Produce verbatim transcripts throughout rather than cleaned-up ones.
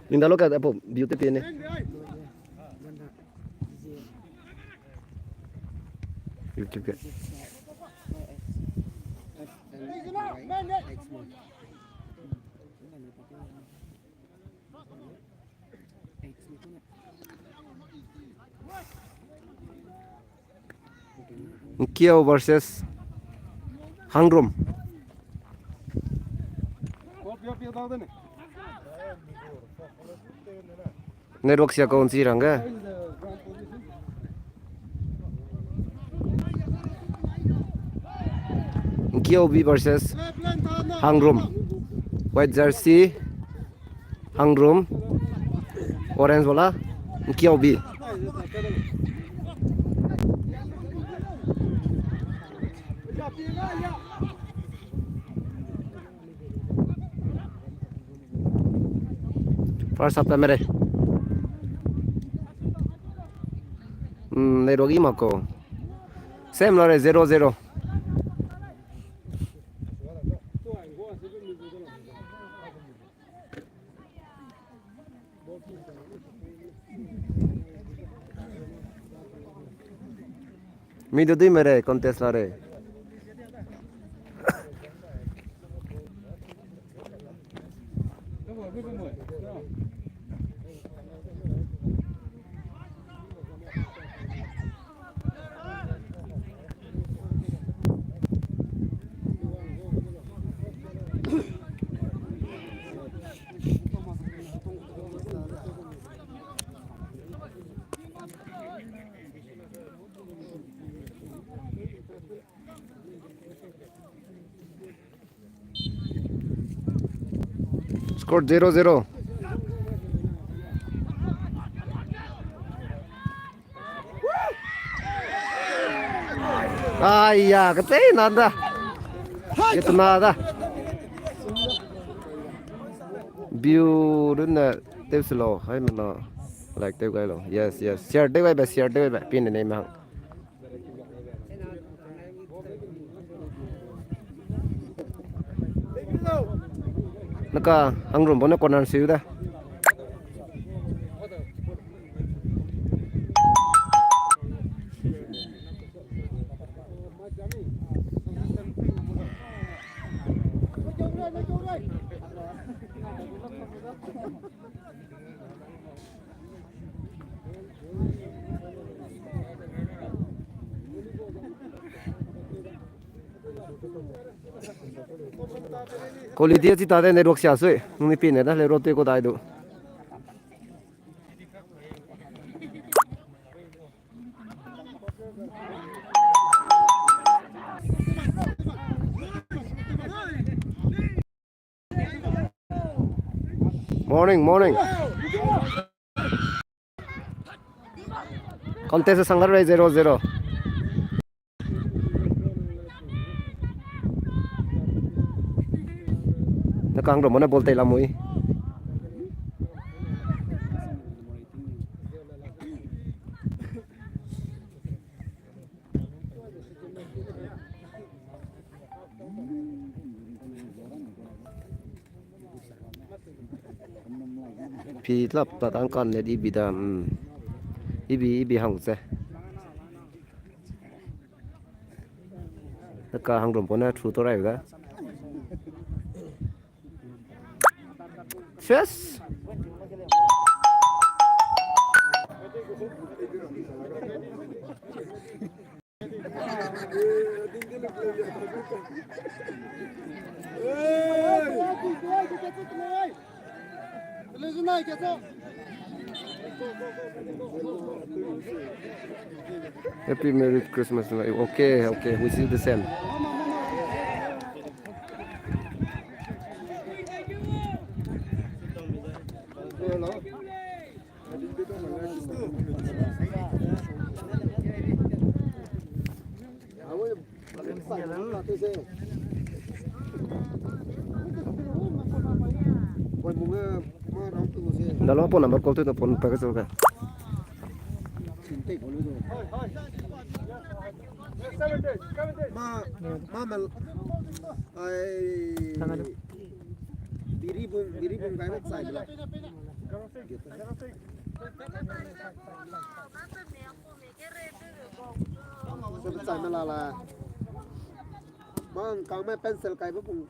Ninda lo ka apo beauty pie ne. YouTube ke. Nkiau versus Hangrum. Network sia kau nchi rangge. Nkiau B versus Hangrum. White jersey. Hangrum. Orange wala. Nkiau B. First half ta mere. Hmm, nei rogi mako. Same la re, zero zero. Mi du dui mere, contest la re. Score zero zero. Aiya, kete nanda. Kete nanda. View run na tew silo, hai mena. Like tew gai lo. Yes, yes. Share tew gai ba, share tew gai ba. Pin ne mang. Naka Hangrum bone corner siu da. Quality a chi ta de network sia sui. Nung ni pin ne da le road te ko dai du. Morning, morning. Contest sang gai re zero zero. Naka Hangrum bone ball tei lamui. Pi lap ta tang kan ne di bi da, mm. Ibi, ibi hang se. Naka Hangrum bone thu to rai ga. Yes. Happy Merry Christmas. Okay, okay, wish you the same. Dalo phone number call tu phone pa ka chu ka. Ma, ma, ma, ai, biri bun, biri bun gai na chai la. Chai na la la. Mang kang me pencil kai bu pung.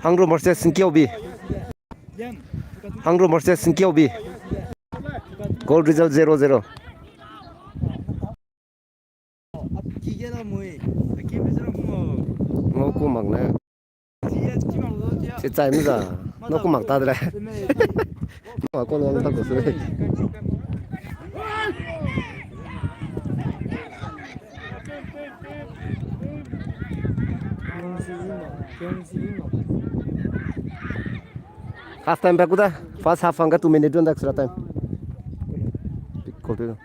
Hangrum versus Nkiaobi. Hangrum versus Nkiaobi. Goal result zero zero. Ngo ku mak ne. Si chai mi za. No ku mak ta de le. Ma ko lo ta ko su. Half time back da. First half hangge two minute dun da extra time. Pick call tu.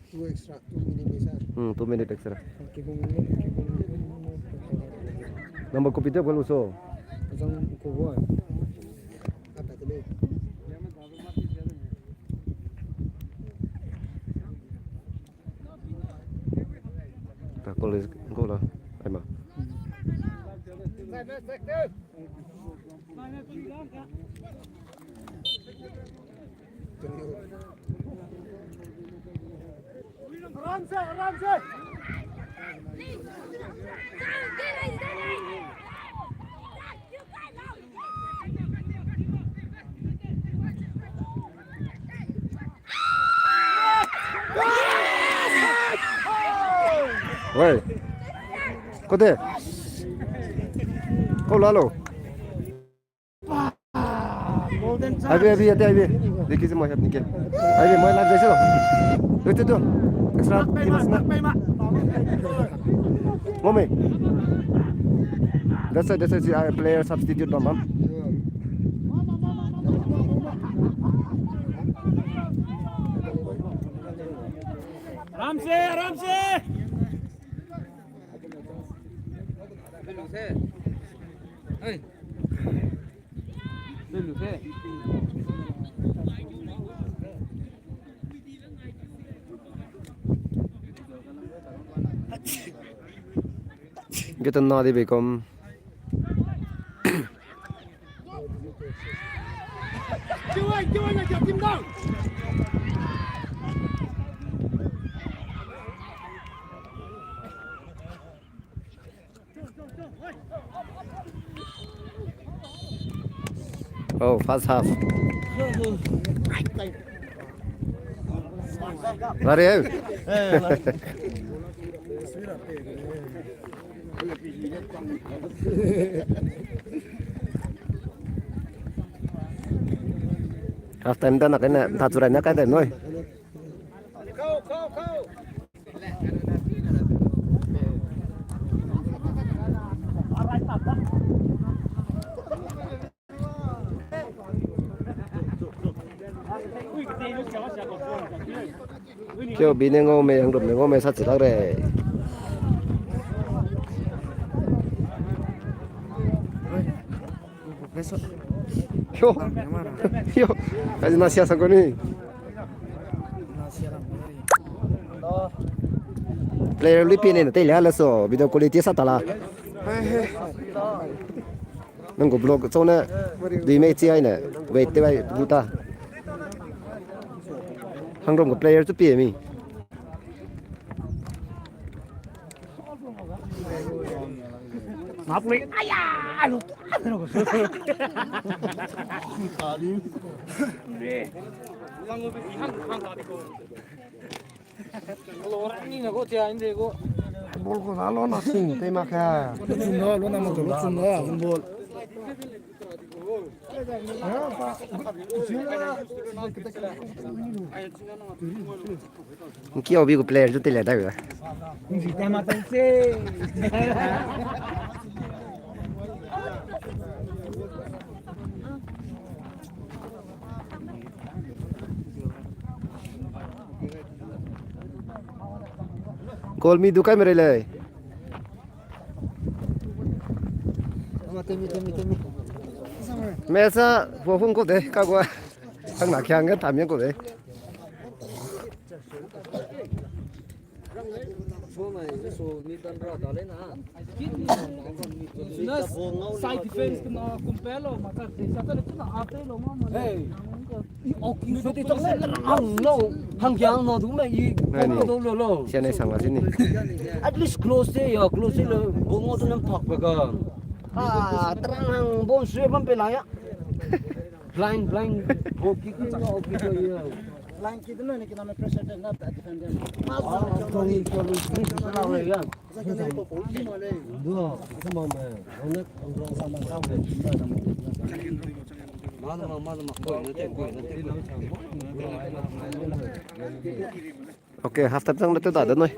Two extra, two minute extra. Hmm, two minute extra. Kibung, kibung. Number copy te ko lu so. Jang ko bo. Apa te le. Ta college go la, ai ma. आराम से, आराम से। Oi. Kote. Kau la lo. Abi, abi, ate, abi. Deki se mo hep nike. Abi, mo la jai se lo. Itu tu. Extra. Momi. That's it, that's it. Si, ah, player substitute bam bam. आराम से, आराम से। Gete na di be kom. Oh, first half. Lari, eh? Half time da na kene, ta churai na kai da noi. Kio bi ne ngau mei, Hangrum ne ngau mei, sa chi lak re. Yo. Yo. Kaji na sia sa ko ni. Player lui pie ne na tei le la so, video quality sa ta la. Nang gu blog chau ne, dui mei chi ai ne, wait te bai gu ta. Hangrum gu player chu pie mi. Ball ko da lo na sing te ma ka. Lo na mo lo na ball. Nki obi gu player chu tele da ga. Kolmi du kai merei lei. Mesa, hua hung ko de, ka gua. Hang na kiang ge tam yang ko de. Side defense kena compare lo, mata defense ta le chuna ate lo ma ma. Hey. I ok, i so ti tong le, hang lo, hang yang no du me i. Nai ni. Lo lo lo. Sia nai sang la sini. At least close de ya, close de le, bong o tu nam phak pe ka. Ah, terang hang bong sui bam pe la ya. Blind, blind, goal kick na, goal kick ya. Blind kick na, ni kina me pressure de na, defender. Ah, sorry, sorry, sorry, sorry, ya. Okay, half time chang le te da de noi.